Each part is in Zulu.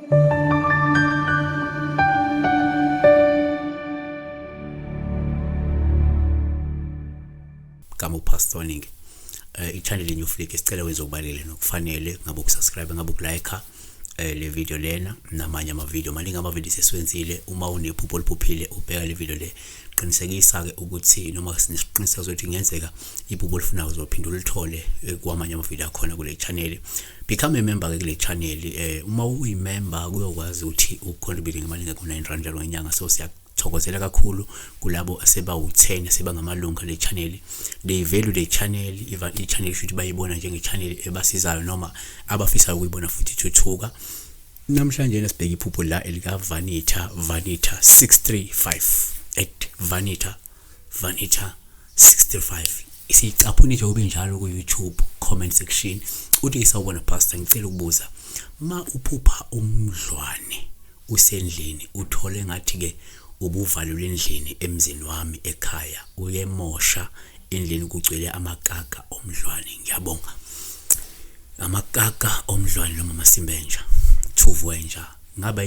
Gama uPastor Ningi. I-channel ye-New Flick, sicela wenze okubalele nokufanele, ngabe ukusubscribe, ngabe ukulike le video lena namanye ama-video. Maningi ama-video sesiwenzile. Uma unephupho oliphuphile, ubheka le video le, qinisekisa-ke ukuthi noma sinesiqiniseko sokuthi kungenzeka iphupho olifunayo uzophinda ulithole kwamanye ama-video akhona kule channel. Become a member-ke kule channel. Uma uyi-member kuyokwazi ukuthi ucontribute ngemali engekho R9 njalo ngenyanga. So siyathokozela kakhulu kulabo asebawu-10 asebangamalungu ale channel. They value the channel, i-channel futhi bayibona njenge-channel ebasizayo noma abafisayo ukuyibona futhi ithuthuka. Namhlanje sibheka iphupho la elika Vanita Vanita 635, @Vanita Vanita 635. Isicaphune nje ube njalo ku YouTube comment section. Uthi, "Sawubona pastor, ngicela ukubuza, ma uphupha umdlwane usendlini, uthole ngathi ke ubuvalelwe endlini emzini wami ekhaya, uyemosha endlini, kugcwele amakaka omdlwane. Ngiyabonga." Amakaka omdlwane noma amasimbenja, thuvu wenja, ngaba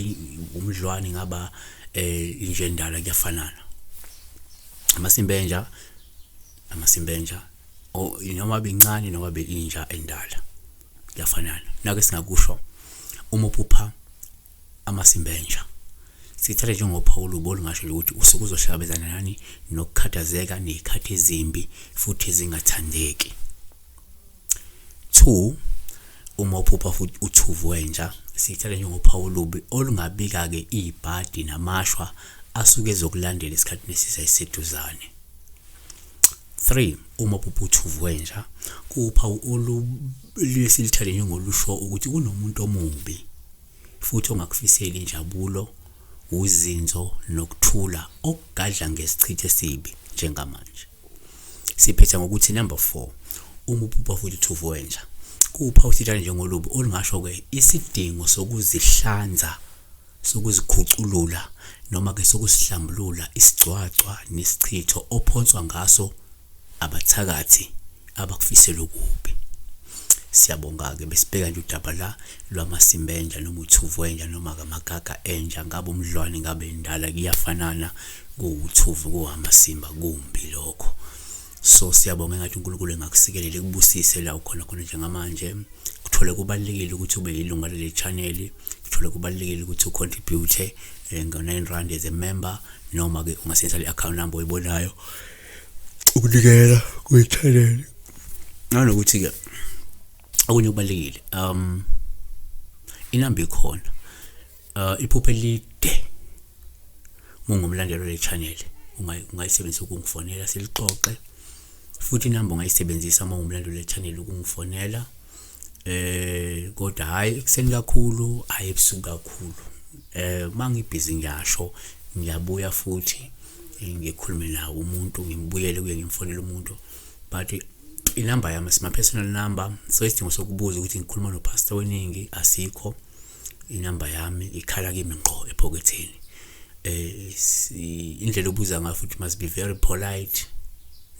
umdlwane, ngaba inje endala, kuyafanana. Amasimbenja, amasimbenja o noma bencane noma beinja endala, kuyafanana. Nake singakusho, uma uphupha amasimbenja, sithathe njengophawu olubi olungasho nje ukuthi usuke uzohlangabezana nani, nokukhathazeka nezikhathi ezimbi futhi ezingathandeki. Two, uma uphupha futhi uthuvu wenja, sithathe njengophawu olubi olungabika-ke ibhadi namashwa asuke ezokulandela esikhathini esiseseduzane. 3, uma uphupha uthuvu wenja, kuwuphawu oluye silithale njengolusho ukuthi kunomuntu omubi futhi ongakufiseli injabulo, uzinzo nokuthula, okugadla ngesichitho esibi njengamanje. Siphetha ngokuthi number 4, uma uphupha futhi uthuvu wenja, kuwuphawu sitshale njengolubi olungasho-ke isidingo sokuzihlanza, sokuzikhuculula noma ke sokusihlambulula isigcwagcwa nesichitho ophonswa ngaso abathakathi abakufisela okubi. Siyabonga-ke. Besibheka nje udaba la lwamasimbenja noma uthuvu wenja noma amakaka enja, ngabe umdlwane, ngabe indala, kuyafanana, kuwuthuvu, kuwamasimba, kumbi lokho. So siyabonga, engathi uNkulunkulu engakusikelela, ekubusise la ukhona khona njengamanje. Kuthole kubalulekile ukuthi ube yilunga lale channel, kuthole kubalulekile ukuthi ucontribute ngo-R9 as a member, noma ke ungasebenzisa le account number oyibonayo ukunikela kwi-channel. Nanokuthi ke okunye kubalulekile, inamba ikhona. Iphupho elide, ungumlandeli le channel, ungayisebenzisa ukungifonela silixoxe. Futhi inamba ungayisebenzisa uma ungumlandeli le channel ukungifonela, kodwa hayi ekuseni kakhulu, hayi ebusuku kakhulu. Mangibhizi ngiyasho, ngiyabuya futhi ngikhulume nawo umuntu, ngimbuyele kuye, ngimfonele umuntu, but inamba yami is my personal number. So isidingo sokubuza ukuthi ngikhuluma noPastor Weningi asikho. Inamba yami ikhala kimi ngqo ephoketheni. Indlela obuza ngayo futhi must be very polite.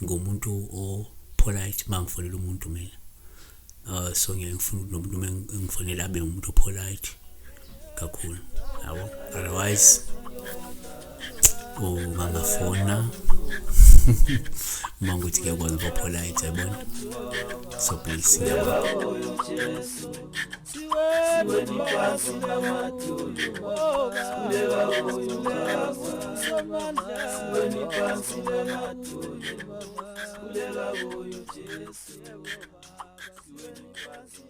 Ngumuntu o polite mangifonela umuntu mina. So ngiye ngifuna nomuntu uma engifonela abe umuntu polite kakhulu, yabo. Otherwise ungangafona uma ukuthi kuyakwazi ukuba polite, yabona. So please, ngiyabonga. Siweni phansi ngamadolo, sikhuleka kuyo Baba. Siweni phansi ngamadolo, sikhuleka kuyo Jesu. Siweni phansi.